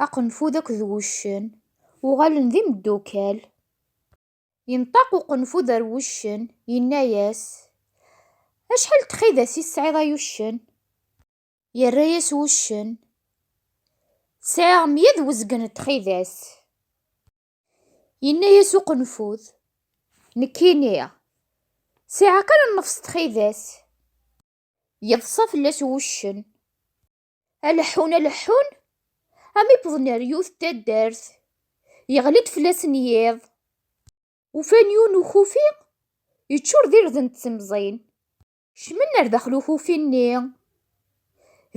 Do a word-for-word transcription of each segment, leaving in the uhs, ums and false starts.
Aqenfud akked wuccen uɣalen d imeddukal. Yenṭaq uqenfud ar wuccen, yenna-yas: "Acḥal n txidas i tesɛiḍ ay uccen?" Yerra-yas wuccen: "Sɛiɣ mya d wezgen n txidas." Yenna-yas uqenfud: "Nekkini sɛiɣ kan nnefs n txidas." Yeḍsa fell-as wuccen. Aleḥḥun, aleḥḥun, am iwḍen ar yiwet n taddart. Yeɣli-d fell-asen yiḍ. Ufan yiwen ukufi yeččur d irden d timẓin. Kecmen ar daxel ukufi-nni.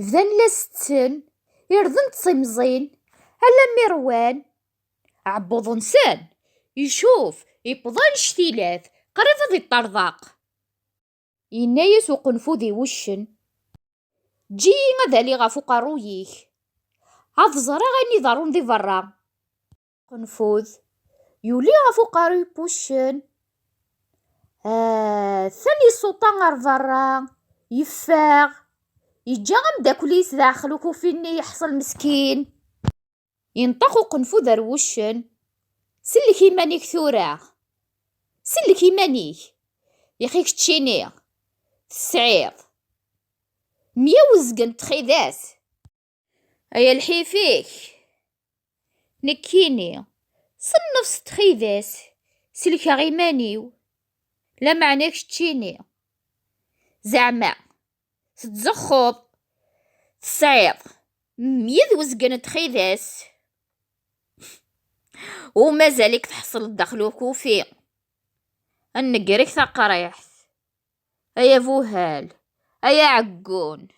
Bdan la setten irden d timẓin alammi rwan. Aɛebbuḍ-nsen icuf, iwweḍ annect-ilat, qrib ad iṭṭerḍeq. Yenna-yas uqenfud i wuccen: "Ǧǧi-yi ad aliɣ ɣef uqerruy-ik, ad ẓreɣ ayen iḍerrun di berra." Uqenfud yuli ɣef uqerruy n wuccen. Atan isuṭa ɣer berra, yeffeɣ, yeǧǧa ameddakel-is daxel ukufi-nni yeḥṣel meskin. Yenṭeq uqenfud ar wuccen: "Sellek iman-ik tura. Sellek iman-ik. Yaxi keččini tesɛiḍ mya wezgen n txidas. Ay a lḥif-ik! Nekkini s nnefs n txidas selkeɣ iman-iw. Lameɛna keččini, zeɛma tettzuxxuḍ, tesɛiḍ mya d wezgen n txidas, u mazal-ik tḥeṣleḍ daxel ukufi. Ad nnger-ik taqriḥt, ay abuhal, ay aɛeggun."